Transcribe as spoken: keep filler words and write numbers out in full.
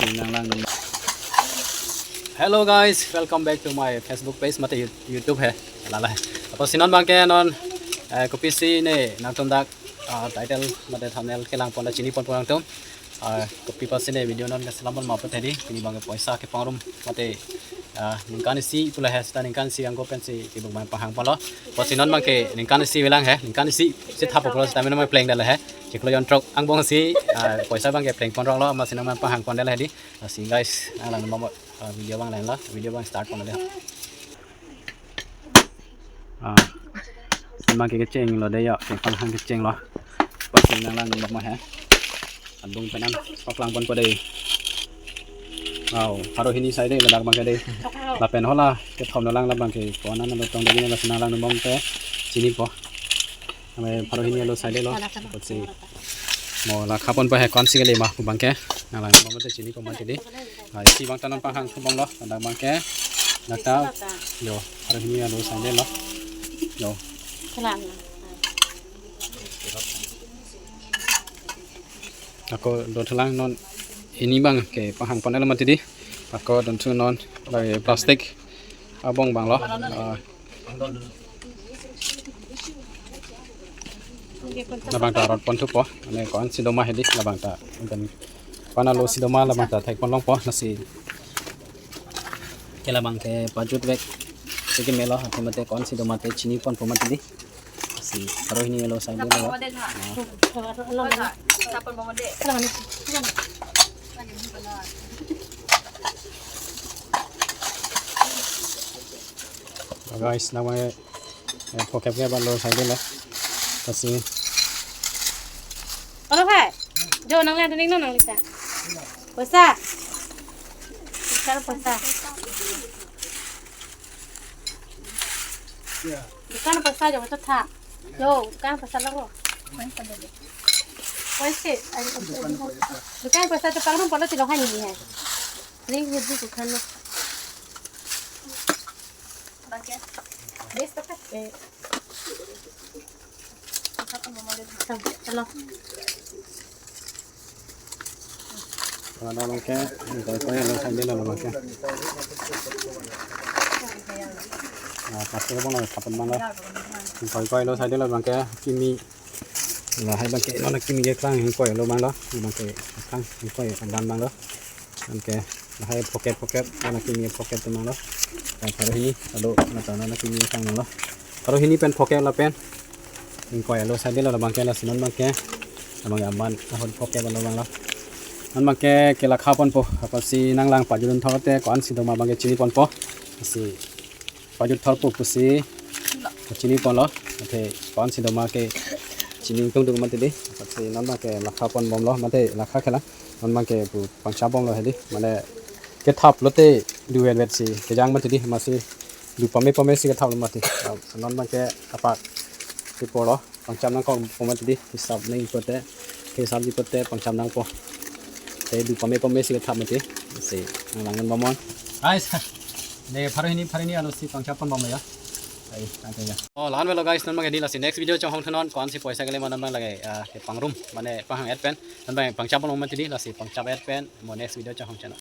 Nanglang. Hello guys, welcome back to my Facebook page mate You- YouTube he. Lala. Apotsi non abangke non eh, kopisi ne nangtum dak ah, title mate thumbnail kelang pon ta chini pon pon nangtum. Ah, kopi apotsi ne video non keselam pon ma puthe di. Pini abangke poisa kepangrum mate ah, ningkan isi pu la he, seta ningkan isi angko pensi kibuk abang pahang pon lo. Apotsi non abangke ningkan isi avelang he, ningkan isi si thap pon lo, seta mena pleng dala he. Chiklo jon throk angbong si ah, poisa abangke pleng pon rong lo, amatsi non abang pahang pon dala he di. Lasi guys, nanglang mo mo, ah, video abang lang lo, video abang start pon lo. Ah, abangke kecheng lo de yo, kepahang kecheng lo. Apotsi nanglang mo mo he. Adung penan paklang pon po de. Wow, pharo hini sai de ladak abangke de. Lapen hala kethom lo lang labangke. Ko anan lo tong de, lasi nanglang mo mo te chini po. Ame pharo hini alo sai de lo. Apotsi mo lakha pon po he, ko-ansi kali ma pu abangke. Nanglang mo mo te chini po mati di. Ah, isi abang ta non pahang thu bom lo. Ladak abangke. Dak ta. Yo, pharo hini alo sai de lo. Yo. Ako donthulang non, hini abangke pahang pon lo mati di. Ako donthu non lagi plastic abong abang lo. Ah, labang ta rot pon thu po. Ane ko-ansi doma he di labang ta. Pen ko-an alo si doma labang ta thek pon long po, lasi ke labangke pajut vek. Sike melo, athe mate ko-ansi doma te chini pon po mati di. Si pharo hini alo sai de lo. Guys, nang mai eh, phokep ke abang lo sai de lo. Lasi. Olo bhai. Jo nanglang dun ning no nangli ta. Poisa. Poisa, poisa. Dukan poisa jo to tha. Jo, dukan poisa lo. Poisa, ai, dukan poisa to pangrum pon lo, chilo hani ni hai. Ring hidu dukan lo. Bes to ka? Eh. Chalo. Ladak abangke, ingkoi koi alo sai de lo abangke. Ah, plastic abang lo, kapan abang lo. Ingkoi koi alo sai de lo abangke, kimi. Lahai abangke, lo na kimi keklang ingkoi alo abang lo. Abangke, keklang ingkoi abang abang lo. Abangke, lahai phokep phokep, lo na kimi phokep abang lo. Dan pharo hini, alo, na ta lo na kimi keklang abang lo. Pharo hini pen phokep lapen. Ingkoi alo sai de lo abangke, lasi non abangke. Abang aman ahut phokep alo abang lo. Non abangke ke lakha pon po. Apotsi nanglang pajut dun thor te ko-ansi doma abangke chini pon po. Si pajut thor po pusi chini pon lo. Athe ko-ansi doma ke chini tung tung mati di. Apotsi non abangke lakha pon bom lo. Mate lakha ke la. Non abangke pu pangchap bom lo he di. Mane kethap lote duvet vet si kejang mati di. Amatsi du pame pame si kethap lo mati. Non abangke apak si po lo. Pangchap nangkok po mati di, hisap nangji pote, hisapji pote pangchap nangpo. Te du pame pame si kethap mati, si nanglang dun bom non. Guys, ne pharo hini pharo hini alo si pangchap pon bom ya. Ai, thank you ya. Oh, la-an avelo guys, non abangke di, lasi next video chonghong thu non, ko-ansi poisa kali ma non abang lagi, ah, kepangrum, mane pahang et pen, non abang pangchap pon bom mati di, lasi pangchap et pen, mo next video chonghong channel.